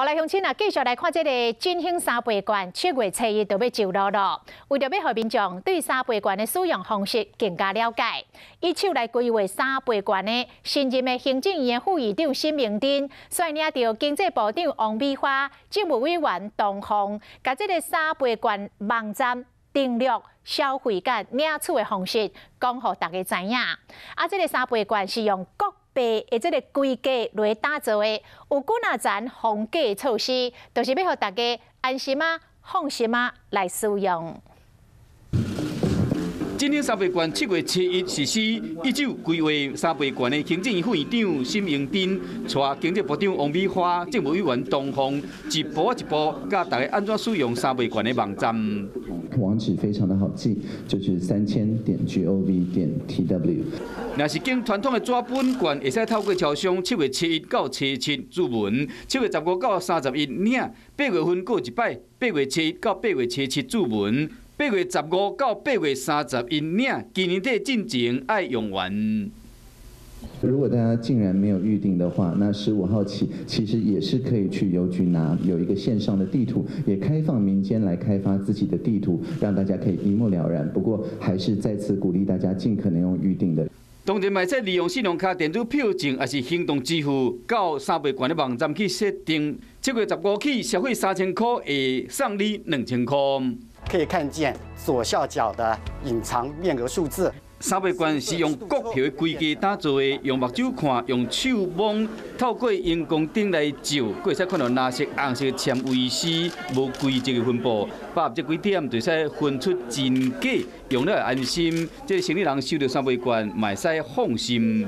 好來，鄉親啊，繼續來看這个振興三倍券，7月初一就欲上路囉。為著欲予民眾對三倍券的使用方式更加了解，一手來規劃三倍券的新任的行政院副院長沈榮津，率領著經濟部長王美花、政務委員唐鳳，共這个三倍券網站登錄消費佮領取的方式，講予大家知影。啊，這个三倍券是用國幣的這个規格來打造的，有幾若層防假措施，就是欲予大家安心啊、放心啊來使用。振興三倍券7月初一實施，一手規劃三倍券的行政院副院長沈榮津，帶經濟部長王美花、政務委員唐鳳，一步一步教大家按怎使用三倍券的網站。網址非常的好記，就是3000.gov.tw。若是經傳統的紙本券，會使透過超商7月初一到初七注文，7月15到31領，8月份閣一擺，8月初一到8月初七注文，8月15到8月31領，今年底進前愛用完。如果大家竟然沒有預定的話，那15號起其實也是可以去郵局拿，有一個線上的地圖，也開放民間來開發自己的地圖，讓大家可以一目了然。不過還是再次鼓勵大家盡可能用預定的。當然，嘛會使利用信用卡、電子票證，抑是行動支付，到三倍券的網站去設定。7月15起，消費3000塊會送你2000塊。可以看見左下角的隱藏面額數字。三倍券是用國票的規格打造的，用目睭看，用手摸，透過熒光燈來照，閣會使看到藍色、紅色纖維絲無規則的分布，把握這幾點就會使分出真假，用了會安心。這个生理人收著三倍券，嘛會使放心。